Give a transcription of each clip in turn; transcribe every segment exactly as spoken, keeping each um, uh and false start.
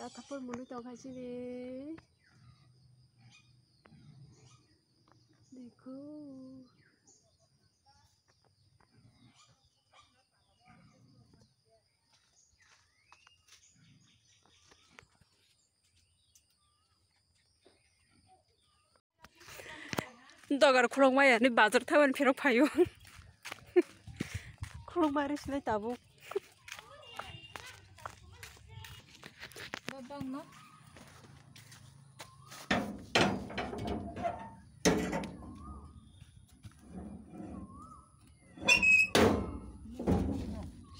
Thapur mwnwi tongkha chini. Dekho. Dogar khulokma ya ni bazar thaban phirok phaio. Khulokma ri sinai tabuk.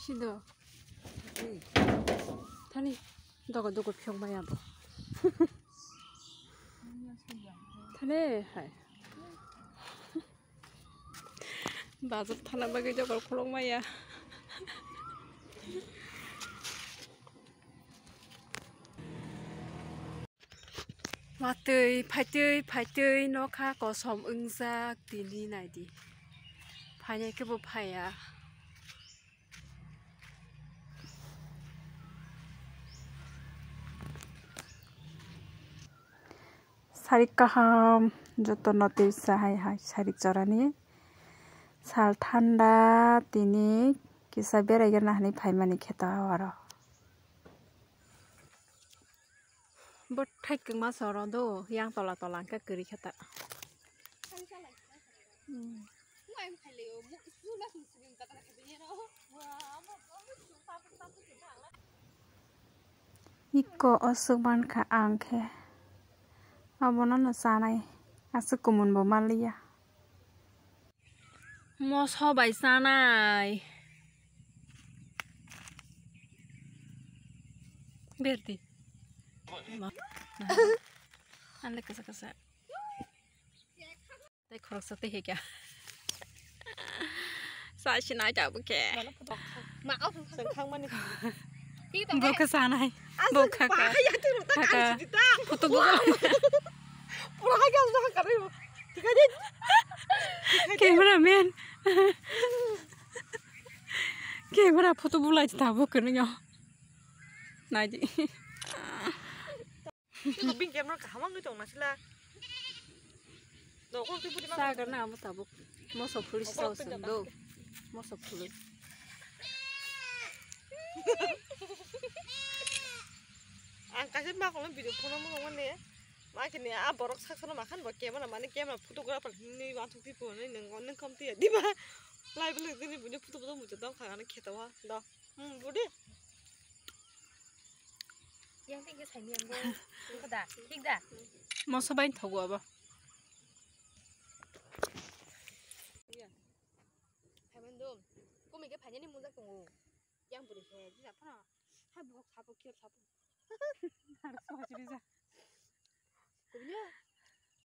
Sido. Thani dogo dogo phiyok maya bo. Thani hai. Bazar thana bagwi dogo khulok maya. Watwi phaitwi phaitwi nokha kosom wngjak tini naidi. Phainai khe bo phaiya. Sarik kaham jotono tei sahai hai sarik jorani sal thanda tini kisa beraigena hinwi phaimani kheto aro. Bwthai kwma soro do, yang tola tola hwnkhe kwrwi khe ta. Iko aswk mankha ang khe. Abono no chanai. Aswk kumun bo manliya. Moso bai chanai. Berdi. Anle kasa kasa. Tei khoroksa tei hekya. Sa sinai ta bukhe. Bokhe sanai. Bokha ka. Photo bukhe. Pura hai ka. Camera man. Camera photo bulai ta bukhe nyo. Naidi. Iko bini camera kaham wngwi tong nasila. Nokol twi budi ma. Sa garna amo tabuk. Moso phuli sa usung do. Moso phuli. Ang kaisa ma kono video phone mo mane. Ma kini a borok saksono makhan bo camera mane camera photographer hinwi wansuk twi phone nang nang kom twi diba. Live le dini bini photo photo mucha dong khagani kheta wa do. Hmm, budi. Yang tengke saini yang go. Engko da, thik da? Moso bai thogo abo. Iya. Phaimando. Kumi ke phainani mujak tongo. Yang budi he, jisa phana. Hai bok sapo, kir sapo. Harus masih bisa. Kubini.